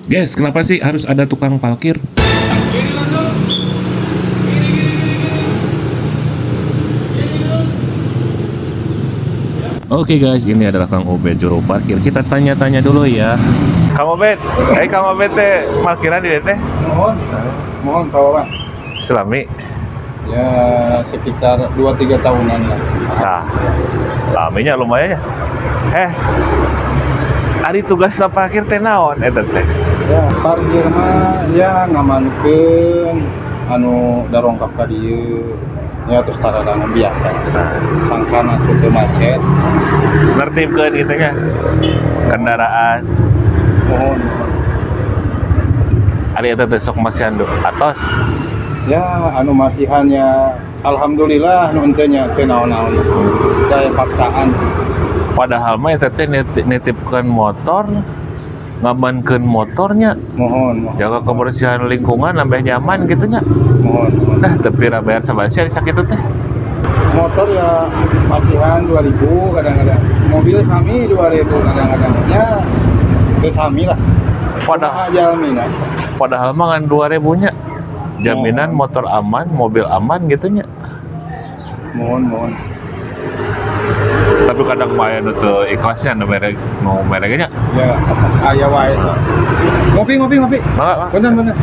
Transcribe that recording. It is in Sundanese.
Guys, kenapa sih harus ada tukang parkir? Oke guys, ini adalah Kang Obed juru parkir. Kita tanya-tanya dulu ya. Kang Obed, Kang Obed teh parkiran di teh? Mohon, mohon Pak Wawan. Selami. Ya sekitar 2-3 tahunan lah. Nah, laminya lumayan ya. Eh, ari tugas parkir teh naon eta teh? Ya parkir mah ya ngamankeun anu darongkap ka dieu. Ya terus tararangan biasa. Nah, Sangkan atuh teu macet. nertibkeun gitu nya. Kendaraan. Mohon, mohon. Ari eta teh sok masihan atos. Ya anu masihan ya alhamdulillah nu henteu nya teu naon-naon. Saya paksaan sih. Padahal mah eta teh nitipkeun motor, ngamankeun motornya, Mohon, mohon. Jaga kebersihan lingkungan nambah nyaman gitu nya. Mohon, mohon. Nah, tapi ra bayar sabaraha sakitu teh? Motor ya masihan 2000 kadang-kadang. Mobil sami 2000 kadang-kadang. Ya teu sami lah. Padahal Kumaha jalmina. Padahal mah ngan 2000 nya. Jaminan Mohon. Motor aman, mobil aman gitu nya. Mohon, mohon. Tapi kadang mah aya nu teu ikhlasnya nu mere nu mere nya. Ya, aya wae. Ngopi, ngopi, ngopi. Mangga, mangga. Bener, bener.